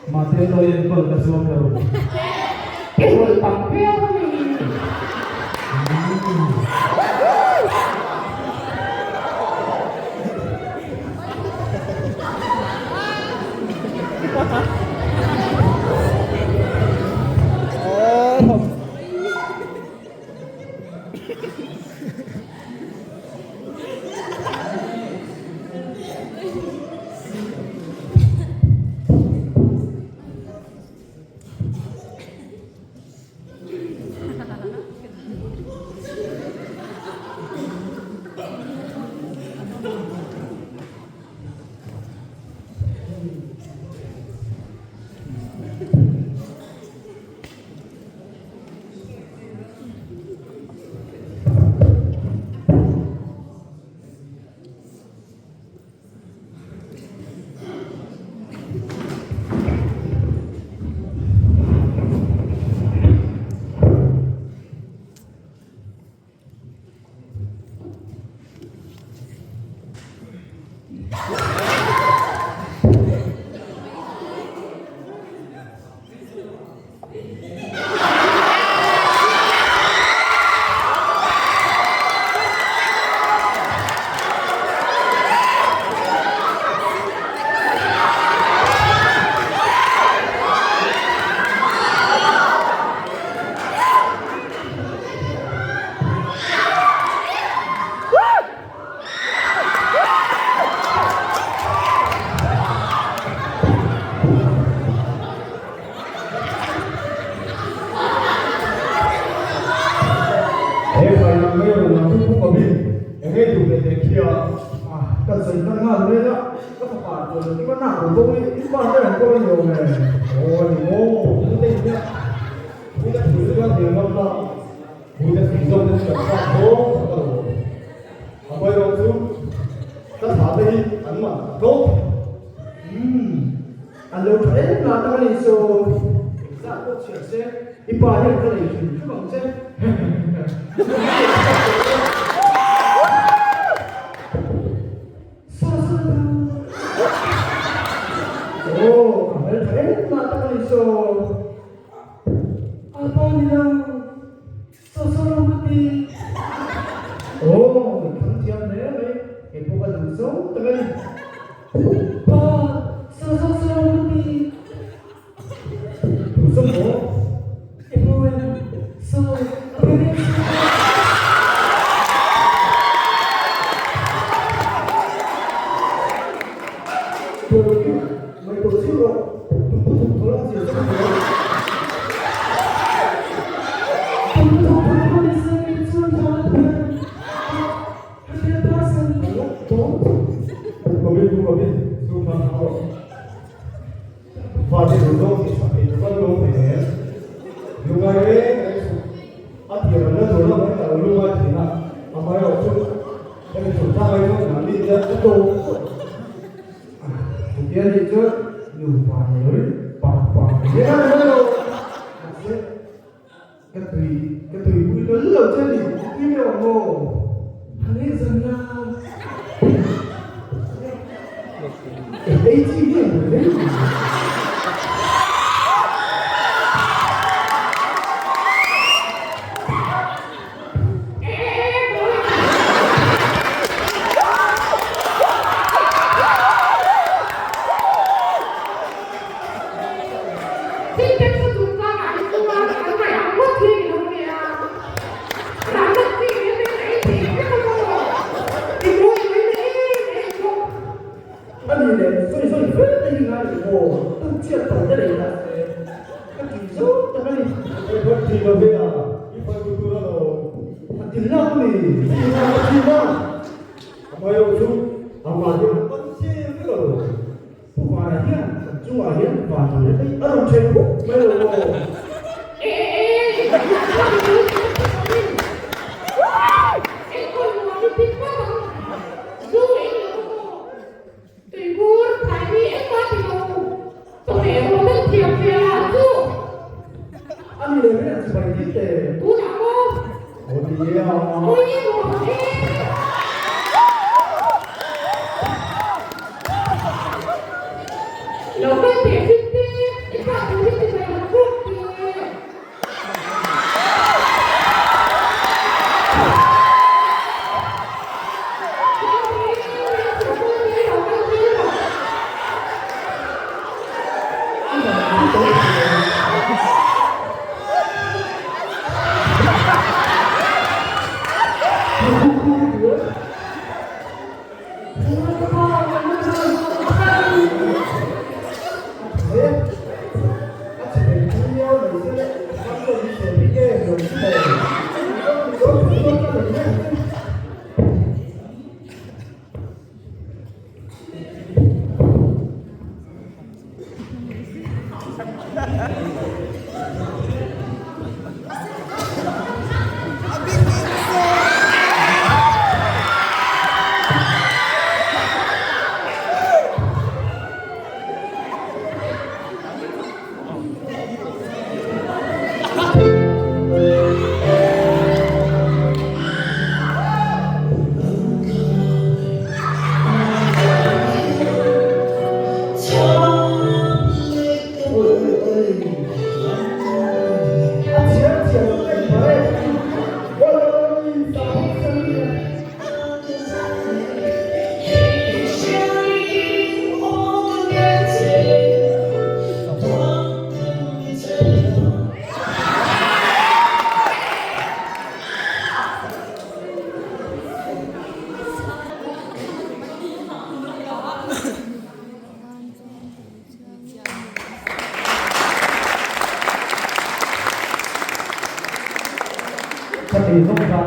Mahse tawi enkawl ka zuam lo. I hul tam viau a ni. He khai nang mai rawn lang chu Pu Kabin eng nge duh leh teh khi a? Ka sawi hman nghal mai a, ka fapa tuan lo chu ka nak lo bawk i, i pa te an kawl a ni awm e. Aw a ni maw, Pu te in nia, Pu te thu chu kan hnial ngam la, Pu te thing zawk te chu kan kap dawn tak a lo awm. A pawi rawh chu ka thla te hi an man a tlawm thei. Umm, an lo tha em lah tak a nih chu. Engzat pawh chhiar se, i pa hian ka lei hrim hrim ang che. Aw, ka hmel tha em lah tak a nih chu. A pa ni lo. Aw, i thang thiam hle mai, kei pawh ka duh zo tak a ni. Pa, Duh zo maw? Ngaihtuah chiah rawh, tumpu thawk thawl a zia zawk zel. Kawin pu kawin zu hman hau rawh. Fate duh zawk tih sak thei tur kan lawm thei zel. Lungai reng reng suh. A tir an la tur lam hi ka lo lungai thin a, amaherawhchu hemi chungchang ai chuan mahni nia ka tawp tawh. Chutia nih chuan nupa ni loin pa pa ni zel a ni lo. Mahse ka tui ka tui pui hlawl lo che ni tui mai awm maw? Ei chi nge maw le? A ni leh sawi sawi fel te hi ngai lo maw? Tuk chiat tawh te lei ta se ka ti zo tak a ni. Hei phawt thi lo ve a, i phawt tu tur a lo. A ti lak a ni, ti lak a ti lak. A hmai ho chu a mah hian a pan chiang vek a lo. Pu Vana hian kan chungah hian van tur hi a rawn then khawp mai lo maw? A ni leh mai ang chibai dil te. Lo kal teh Finte, i pa tur hi ti mai lo bawk teh. Ka ti zawk ta.